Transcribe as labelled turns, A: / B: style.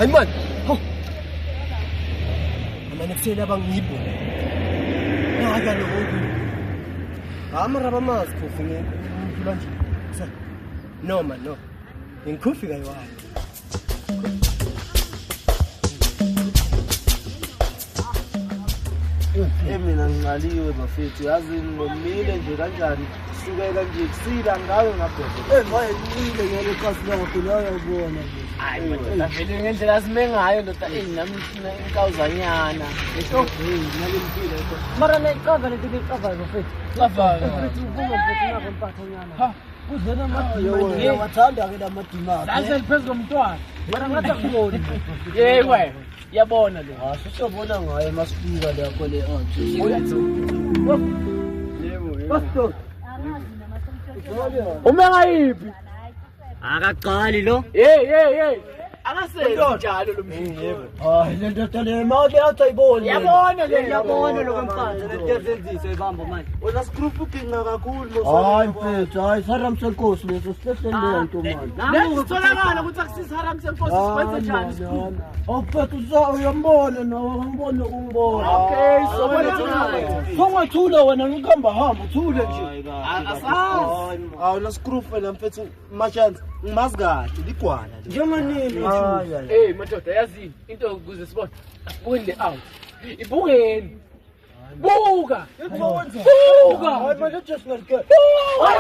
A: Hayi man. Hawu. Amane kusele abangibo. Naka lokhu. Amara bamazi khofi ngidlula nje. No man no. Ngikhofi kayiwani.
B: Mina nginqaliwe bafethu, yazi ngomile nje kanjani kusukela nje kusila ngawe ngabheka.
C: Eh maye ngile ngeke kasi lakho la uyabona nje.
D: Hayi madoda vele ngendlela asime ngayo ndoda nami ngifuna inkawuzanyana.
E: Mara nayiqava lento beyiqavayo bafethu.
D: Qavayo.
E: Mfethu ubuka mfethu nako mpathanyana.
D: Ha.
C: Kuzena amadima ngiyawathanda ke lamadima.
D: Sase liphezu komntwana.
E: Mara ngathi akuboni.
D: Yebo. Yabona lo.
C: Ah sisiyobona ngaye masifika lapho le out.
D: Yebo. Ume ngayiphi?
E: Akaqali lo.
D: Hey hey hey. Akasenzi njalo lo mshini.
C: Yebo. Hayi le ndoda le mali athi ayiboni.
D: Yabona le
E: Yabona lo mfana lento yazenzisa ibamba manje.
B: Wena screw uginqa kakhulu
C: Hayi mfethu, hayi saram senkosi leso sihle lento manje.
D: Lento sitholakala ukuthi akusisi haram senkosi sikwenze njani screw.
C: Awu mfethu uyambona nawe ngibona ungibona.
D: Okay, sobona ngayo.
C: Songathula wena ngihamba hamba uthule nje.
D: Asazi.
B: Hawu na screw wena mfethu machance ngimazi kahle ligwala le.
C: Njenganini?
D: Hey madoda yazini into ukuze sibone. Asibukeni le out. Ibukeni. Buka.
C: Buka.
D: Buka.
C: Hayi manje just ngalike.
D: Buka.